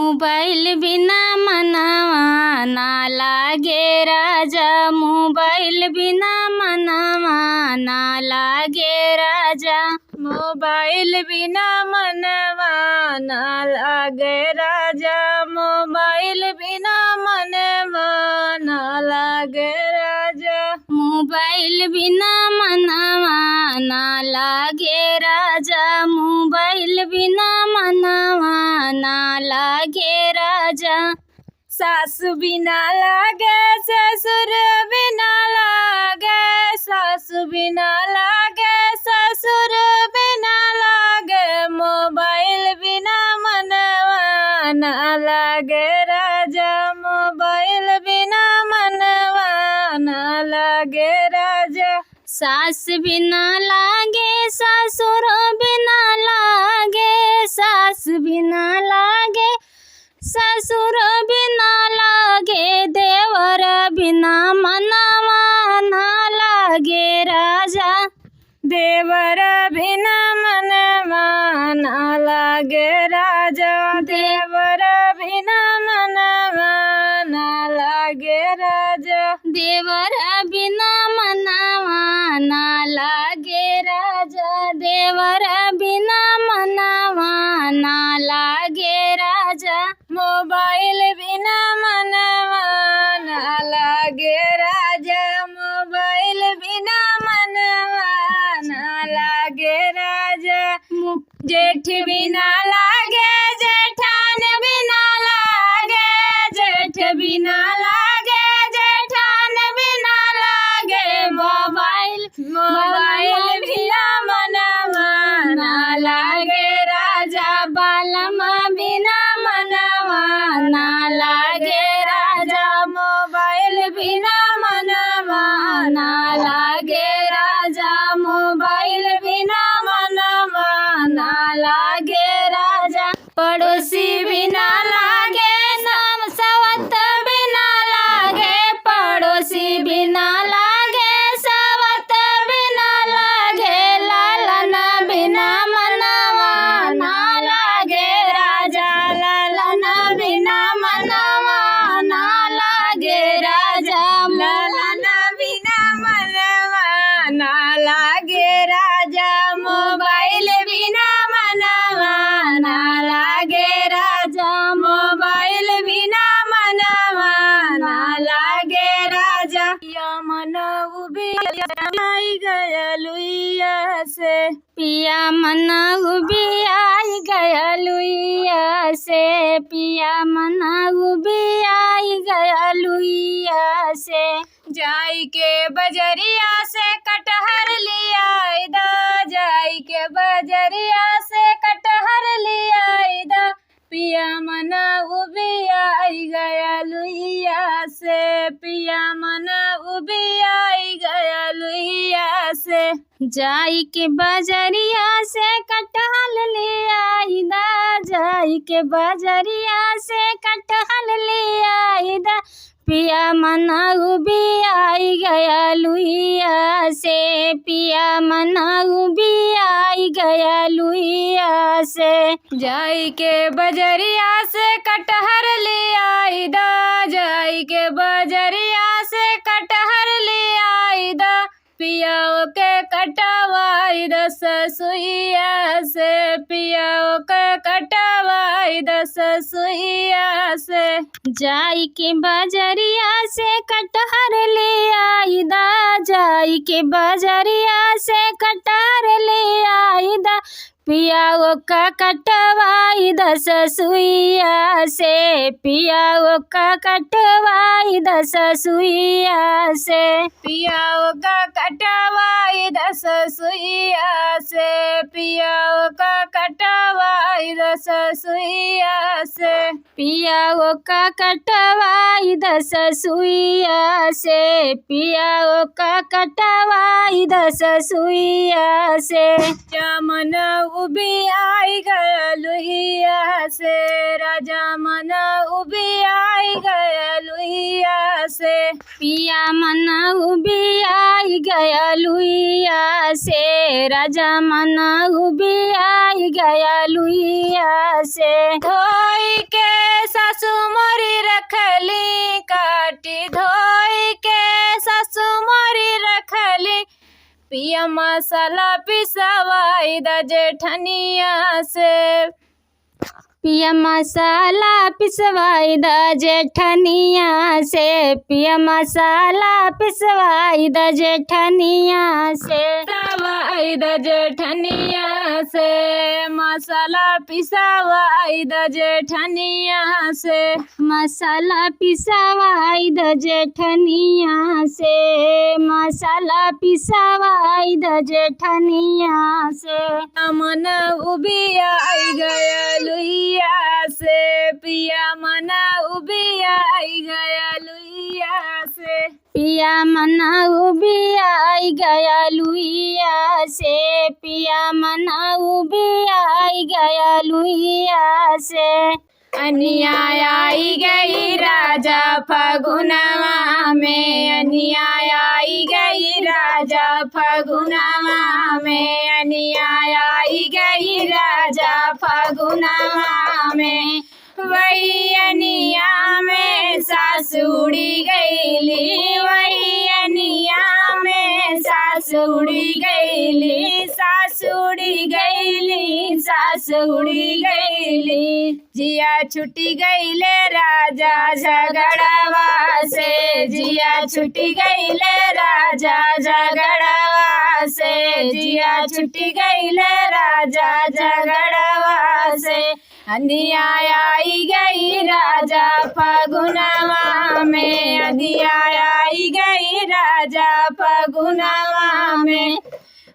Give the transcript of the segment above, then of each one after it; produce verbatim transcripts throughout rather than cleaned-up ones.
मोबाइल बिना मनवा ना लागे राजा, मोबाइल बिना मनवा ना लागे राजा। मोबाइल बिना मनवा ना लागे राजा, मोबाइल बिना मनवा ना लागे राजा। मोबाइल बिना मनवा ना लागे राजा, मोबाइल बिना मनवा ना लागे राजा। सास बिना लागे, ससुर बिना लागे, सास बिना लागे, ससुर बिना लागे, मोबाइल बिना मनवा ना लागे राजा, मोबाइल बिना मनवा ना लागे राजा। सास बिना लागे, ससुर बिना लागे, सास बिना लागे, ससुर बिना लागे, देवर बिना मनवा ना लागे राजा। देवर बिना मनवा ना लागे राजा, देवर बिना मनवा ना लागे राजा। देवर बिना मनवा ना लागे राजा, देवर बिना मनवा ना लागे राजा। मोबाइल बिना मनवा ना लागे राजा, मोबाइल बिना मनवा ना लागे राजा। मो- जेठ बिना लागे, जेठान बिना लागे, जेठ बिना लागे, जेठान बिना लागे। मोबाइल, मोबाइल बिना मनवा ना लागे राजा, बालमा बिना मनवा ना लागे राजा, मोबाइल बिना मनवा ना लागे राजा, मोबाइल बिना मनवा ना लागे राजा। पड़ोसी बिना लागे, साम सवत बिना लागे, पड़ोसी बिना लागे, सवत बिना लागे, लालन बिना मनवा ना लागे राजा, लालन बिना मनवा ना लागे राजा, लालन बिना मनवा ना लागे राजा, मोबाइल बिना मनवा ना लागे राजा, मोबाइल बिना मनवा ना लागे राजा। पिया मन उबियाई गया लुइया से, पिया मन उबियाई गया लुइया से, पिया मन उबियाई गया लुइया से। जाई के बजरिया से कटहर लियाई दा, जाई के बजरिया से कटहर लियाई दा। पिया मन उबियाई गया लुइया से, पिया मन उबियाई गया लुइया से। जाई के बजरिया से कटहल लियाई दा, जाई के बजरिया से कटहल लियाई दा। पिया मन उबियाई गया लुइया से, पिया मन उबियाई गया लुइया से। जाई के बजरिया से कटहर लियाई दा, जाई के बजरिया से कटहर लियाई दा। पिया ओके कटवाई द ससुइया से, पिया ओके कटवाई द ससुइया से। जाई के बजरिया से कटहर लियाई दा, जाई के बजरिया से कटहर लियाई दा। पिया ओका कटवाई द ससुइया से, पिया ओका कटवाई द ससुइया से। पिया ओका कटवाई द ससुइया से, पिया ओका कटवाई द ससुइया से। पिया ओका कटवाई द ससुइया से, पिया ओका कटवाई द ससुइया से। राजा मन उबियाई गया लुइया से, राजा मन उबियाई गया लुइया से। पिया मन उबियाई गया लुइया से, राजा मन उबियाई गया लुइया से। धोई के ली काटी धोई के सासु मोरी रखली, पिया मसाला पिसवाई द जेठनिया से। पिया मसाला पिसवाई द जेठनिया से, पिया मसाला पिसवाई द जेठनिया से। पिसवाई द जेठनिया से, मसाला पिसवाई द जेठनिया से। मसाला पिसवाई द जेठनिया से, मसाला पिसवाई द जेठनिया से। मन उबिया आई गया लुइया से, पिया मन उबिया आई गया लुइया से। पिया मन उबिया आई गया लुइया से, पिया मन उबिया आई गया लुइया से। अनिया आई गई राजा फगुनवा में, अनिया आई गई राजा फगुनवा में, अनिया आई गई राजा फगुनवा में। वही अनिया में सासुड़ी गईली, वही अनिया में सासुड़ी गईली, सासुड़ी गईली, सासुड़ी गईली। जिया छुट्टी गईले राजा झगड़वा से, जिया छुट्टी गईले राजा झगड़वा से, जिया छुट्टी गईले राजा झगड़वा से। अनिया आई गई राजा फगुनवा में, अनिया आई गई राजा फगुनवा में।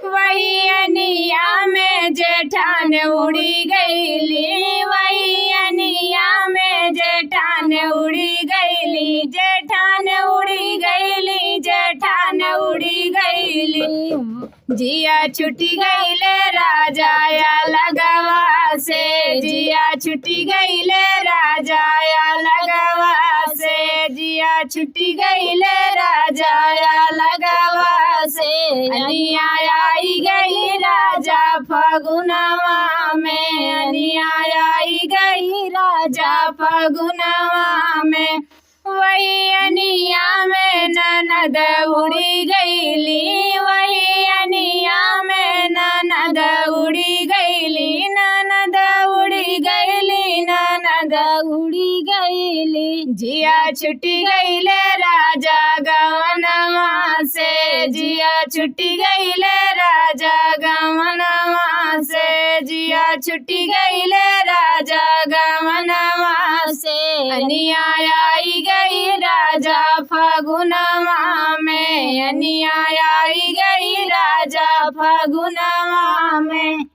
वही अनिया में जेठान उड़ी गईली, वही अनिया में जेठान उड़ी गईली, जेठान उड़ी गईली, जेठान उड़ी गईली। जिया छुट्टी गईले राजा या लगवा से, जिया छुट्टी गईले राजा या लगवा से, जिया छुट्टी गईले राजा या लगवा से। अनिया आई गई राजा फगुनवा में, अनिया आई गई राजा फगुनवा में। वही अनिया में ननद उड़ी गईली, वही अनिया में ननद उड़ी गईली, ननद उड़ी गईली, ननद उड़ी गईली। जिया छुट्टी गईले राजा गवनवा से, जिया छुट्टी गईले राजा गवनवा से, जिया छुट्टी गईले राजा गवनवा से। अनिया आई गई राजा फगुनवा में, अनिया आई गई राजा फगुनवा में।